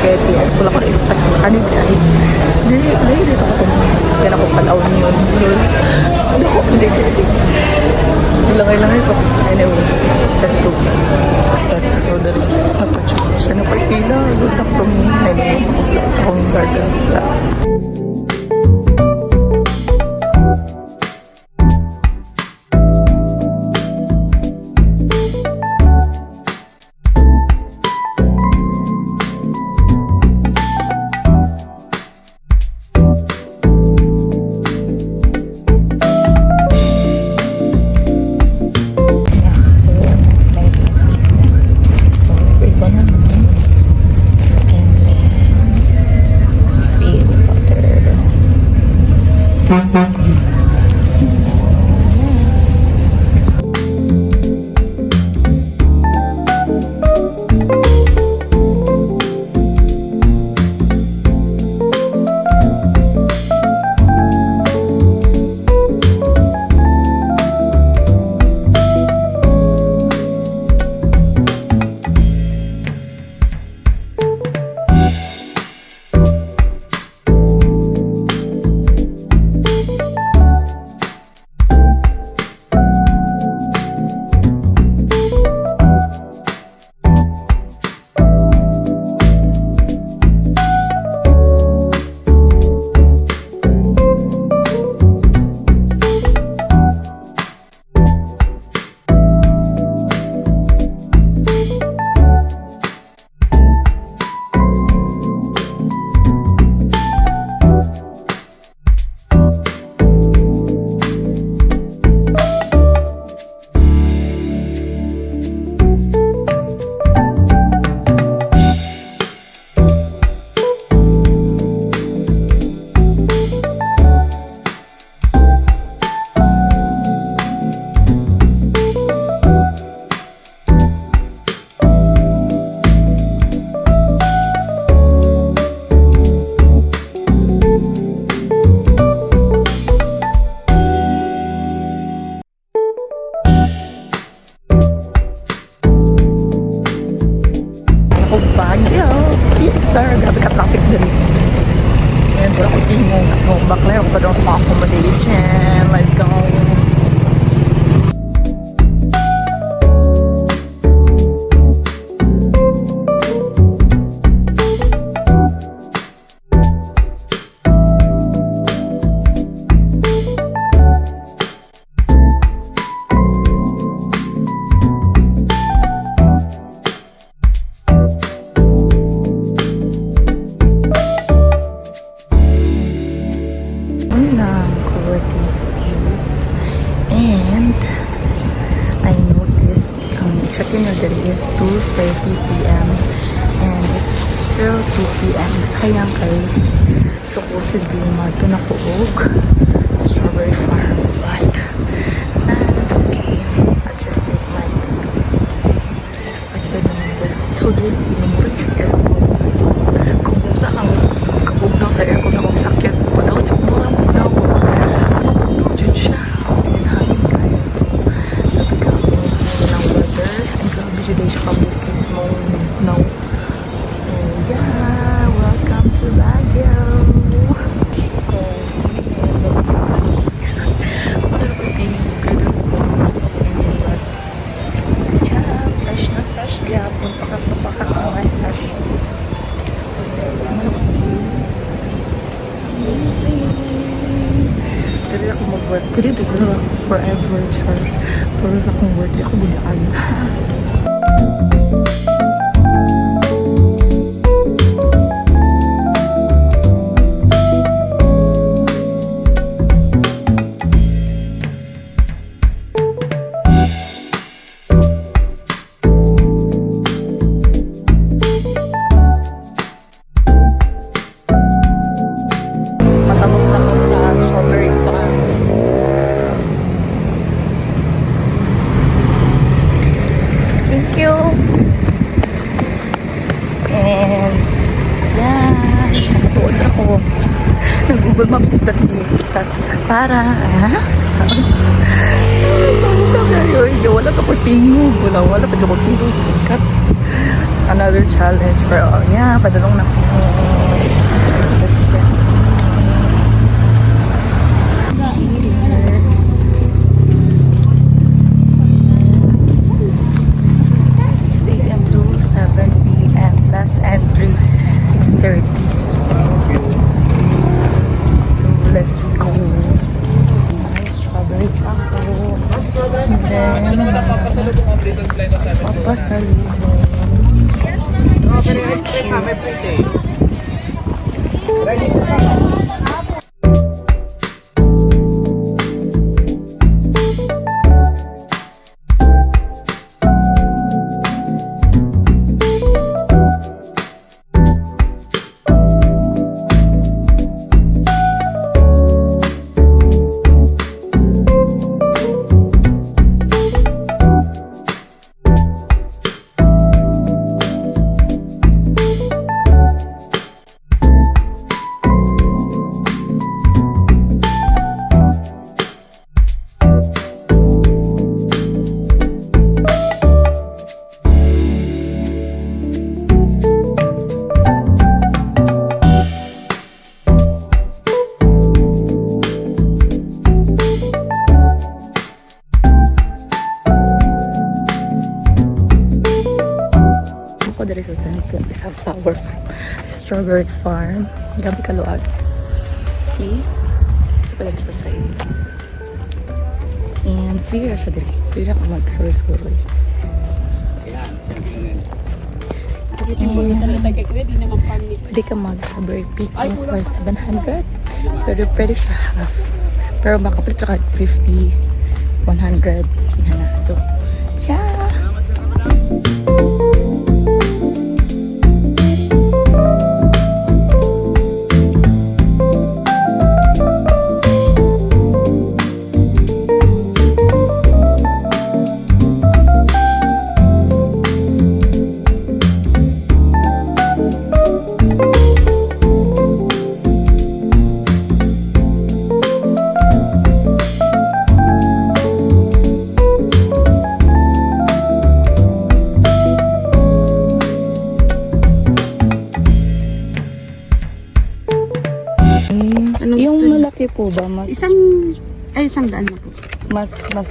KTX. Wala ko na-expect na kanina ay. Dili, lahi dito ko itong sakyan ako palaw niyon. Lols. Hindi ko, hindi ko. Ilangay-langay pa. Anyways, let's go. So, dali. Nagpa-charge. Ano pa pila? Good na itong anyway, akong garden. Yeah. So, may face na. So, iba na naman. And then, free butter. Ako Baguio. Yes, sir. Grabe ka traffic dali. Ngayon, wala ko tingog. So, bakla ako pa doon sa mga accommodation. Let's go. Unang co-working space. And I noticed ang check-in na diri is 2:30 p.m. and it's still 2 p.m. Sayang kay supposedly madto na ko og strawberry farm, but it's okay. I'll just take my expected naman po. So, dili, murag siya aircon. Kung sa kang kabugnaw sa aircon akong sakyan, padaw sa mura mo daw. Kabugnaw dyan siya. And hangin kayo. So, sabi ka, amazing ng weather. Ay, grabe siya dahil siya kabukid mo now. So, yeah, welcome to Baguio. So, and let's go. Wala ko tingin ko doon. Yeah, fresh na fresh gyapon. Pakak na pakak ang eyelash. So, ano ko amazing. Pwede ako mag-work. Pwede ko forever, char. Pero sa akong work, di ako budaan. Patabok na ko sa strawberry farm. Thank you. And, yeah, nakatuod na ko. Nag-Google Maps is that me. Tas, para, ah, saan? Kayo, wala pa ko tingog. Wala, wala pa ko tingog. Kat. Another challenge. Pero yeah, padulong na ko. As you can see. Here. 6 a.m. to 7 p.m. Last entry, 6:30. So, let's go. Nice strawberry taco. And then, papasalubong. She's cute. Ako diri sa flower farm, strawberry farm. Grabe kaluag. See? Ako diri sa side. And free ra siya diri. Free ra ka magsuroy-suroy. And pwede ka mag-strawberry picking for 700. Pero pwede siya half. Pero makapalit ra ka 50, 100. Yan na. So, yeah! Yung malaki po ba, mas Isang, ay, 100 na po.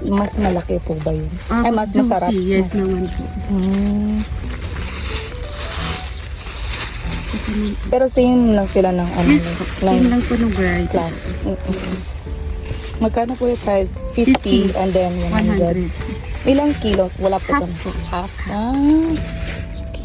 mas malaki po ba yun? Ah, Ay, mas juicy, masarap. yes naman po. Pero same lang sila ng ano, Yes po, ng same lang po ng variety. class. Magkano po yung 5? 50 50. and then 100. 100. Ilang kilo? Wala po Half kami. po. Half. Ah. Okay.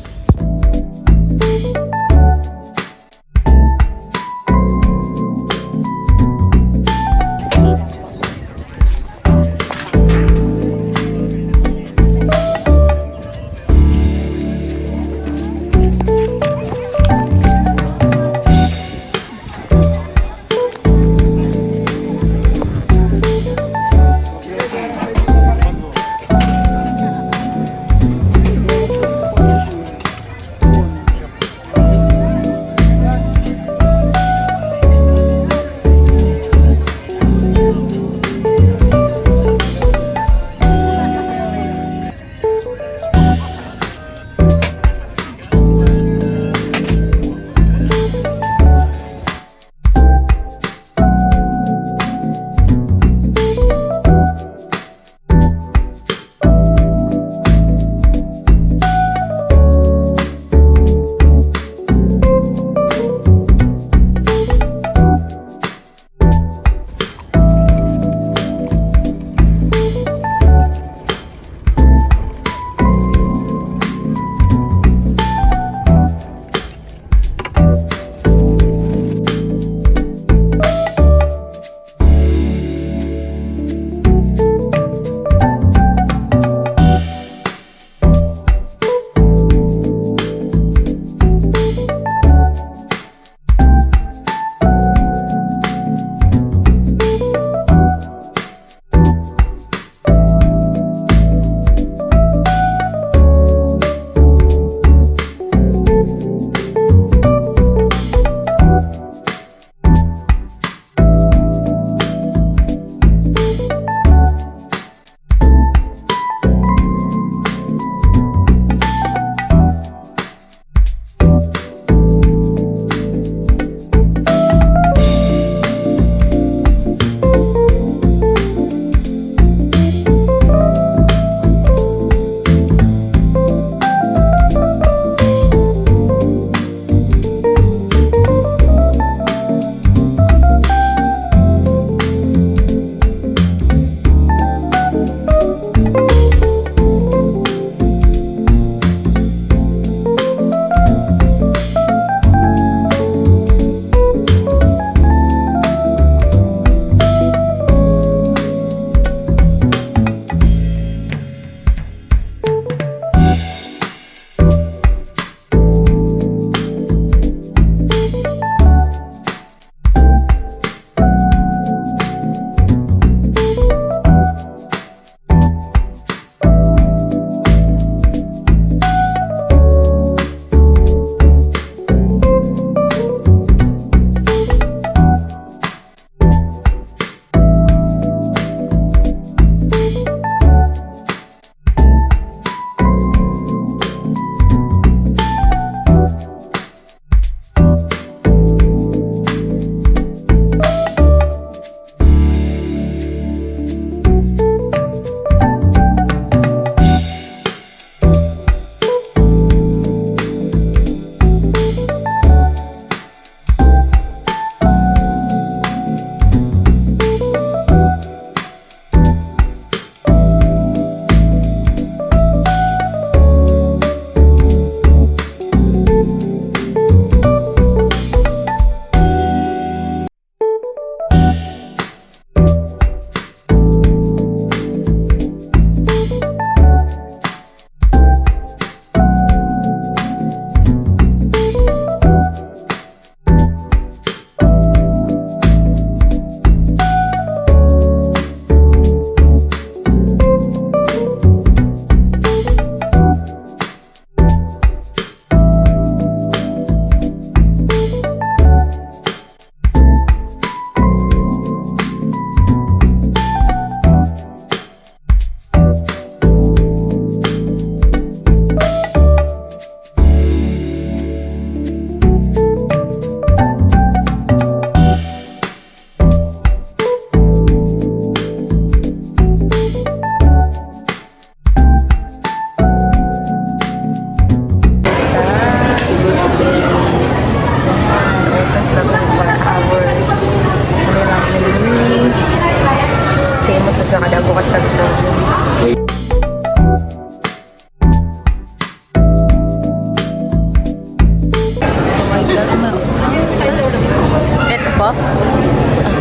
Ito po?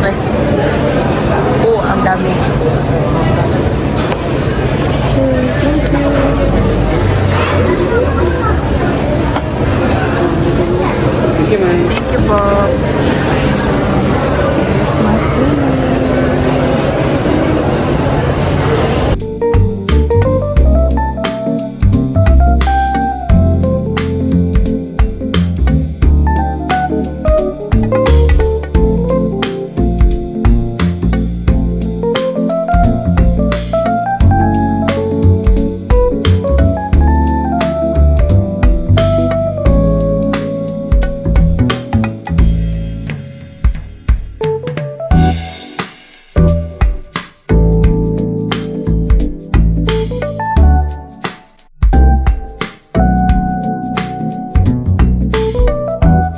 Okay. Oh, ang dami. Okay, thank you. Thank you, ma'am. Thank you po. So, here's my food.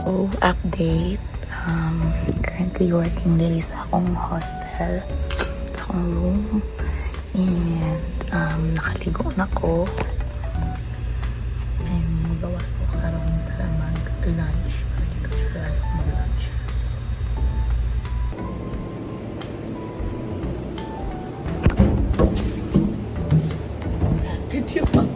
So, update. Currently working diri sa akong hostel, sa akong room. And nakaligo na ko. And magawas ko karon para mag-lunch. Para di ko sure asa ko mag-lunch. So, video pa.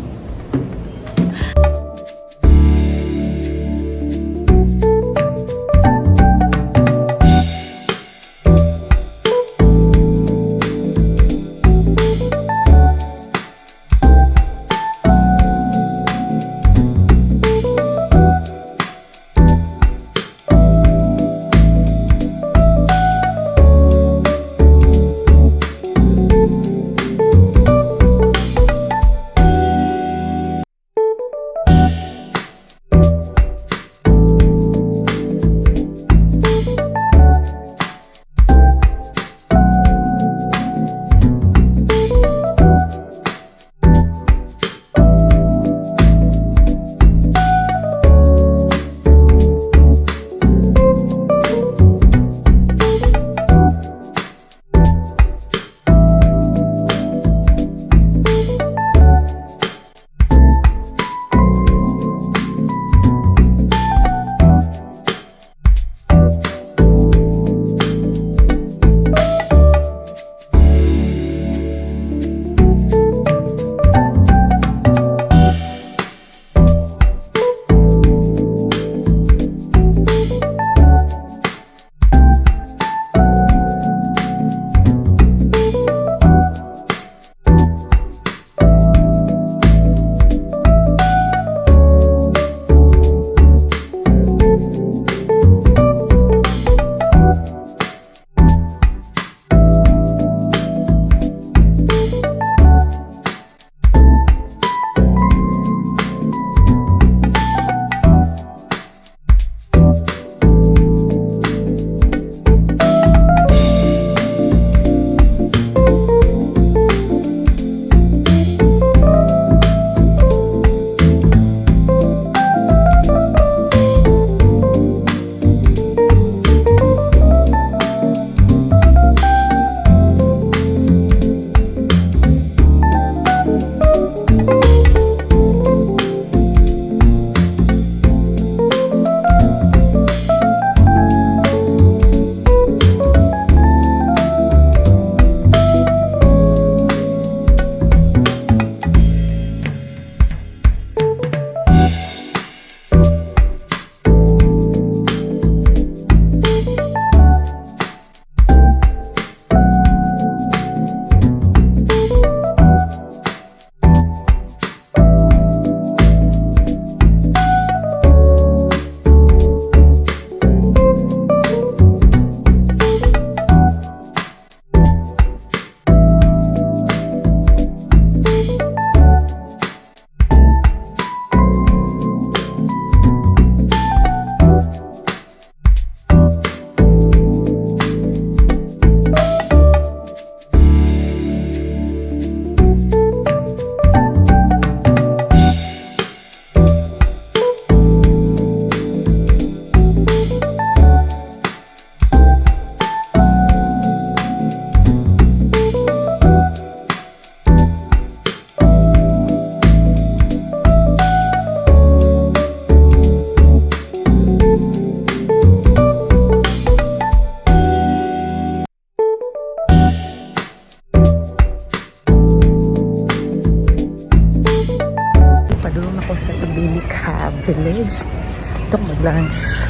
Mag-lunch.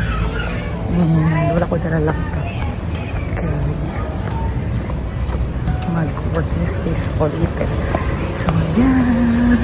And wala ko dala laptop. Kay mag-working space ako later. So, yeah.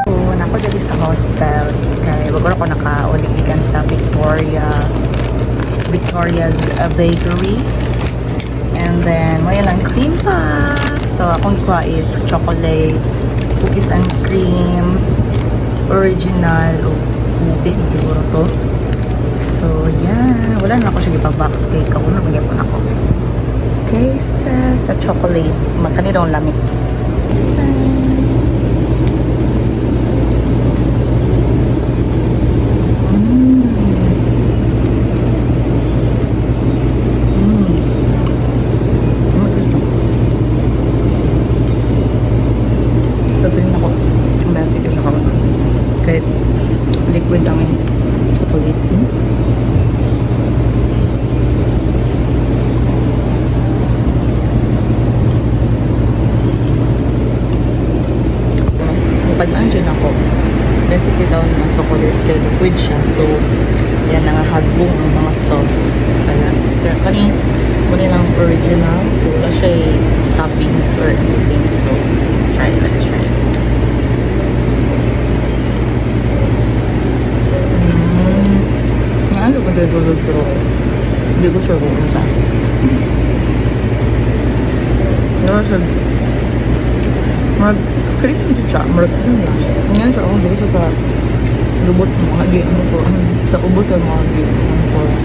So, naa ko diri sa hostel kay wala ko nakaon gikan sa Victoria's Bakery. And then, may lang cream puff. So, akong gikuha is chocolate, cookies and cream, original, o ube siguro to. So, yeah. Wala na ako siya ipa-box cake. Ako na magyapon ako. Taste test sa chocolate. Makani daw ang lamig. Taste test. Mm. Pabilin ako. Ang basic siya karon. Kahit liquid ang chocolate. Pag dyan ako, basically daw ng chocolate kay liquid siya. So, yan, nangahagbong ang mga sauce sa last. Pero kani, muna lang original. So, wala siya toppings or anything. So, try. Let's try. Ano ko dito sulod pero hindi ko sure kung ano. Wala siya. Mag cream siya. Murag ano na. Ngayon siya, oh, dili siya sa lubot ng mga gi, ano ko, sa ubos sa mga gi ng sauce.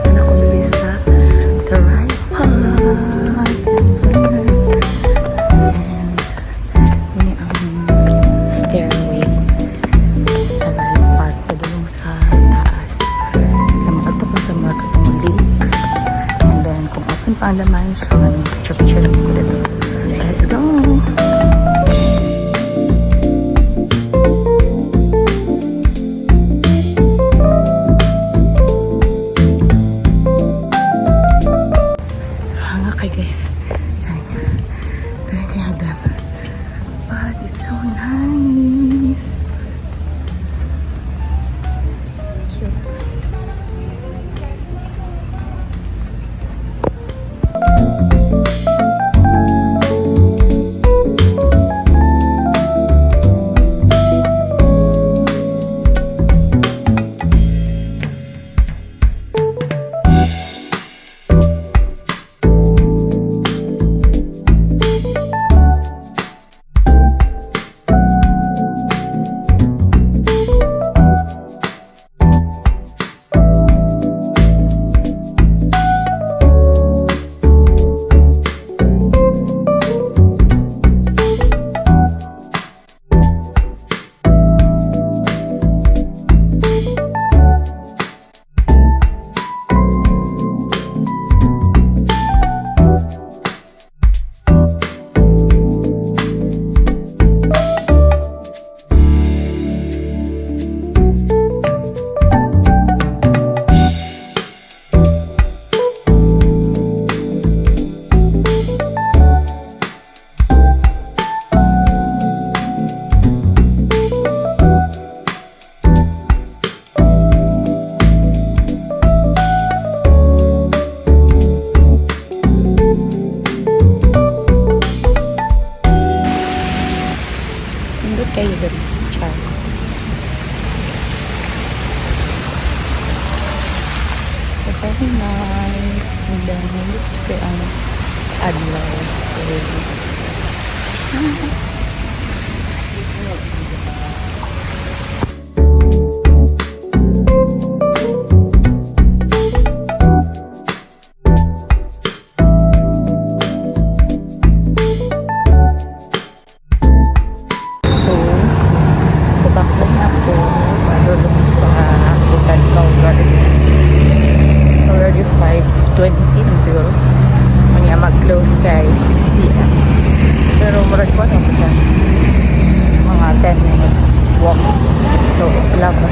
Naa ko diri sa Tripod. Yes, sir. And mao ang stairway sa Wright Park padulong sa taas. Kaya makadto ko sa mga katong lake. And then kung open pa ang mansion, picture-picture lang ko dito. Let's go! Hanga kay guys. Diyan. Tayo kay hagdan. But it's so nice. Cute. Nice. And then, nindot kay ang adlaw. So, so, na ako padulong sa Botanical Garden. It's already 5:20 na siguro. Unya mag-close kay 6 p.m. Pero murag ko na siya. Mga 10 minutes walk. So, wala pa.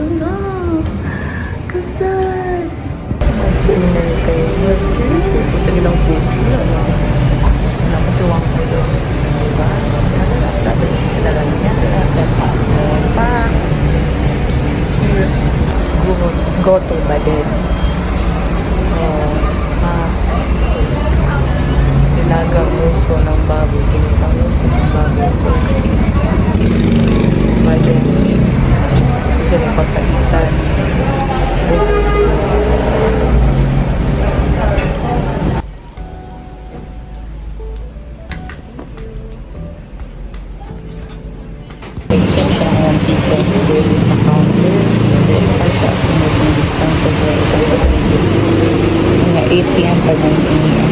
Gutom na. Kasad. Mag-dinner kayo. Curious ko po sa ilang food. Wala na. Wala pa si Wang ko doon. Diba? Dapat siya sa lalagyan. Sa pa. Cheers. Goto ba din? Oh, ah. Nilagang nguso ng baboy. Ginisang nguso ng baboy. Pork sisig. Baden beef sisig. Gusto rin pagkaitan. Nag-send siya ng ticket dito sa counter. So, verify siya sa moving distance. So, ito sa 3. Mga 8 p.m. Pa ganyan.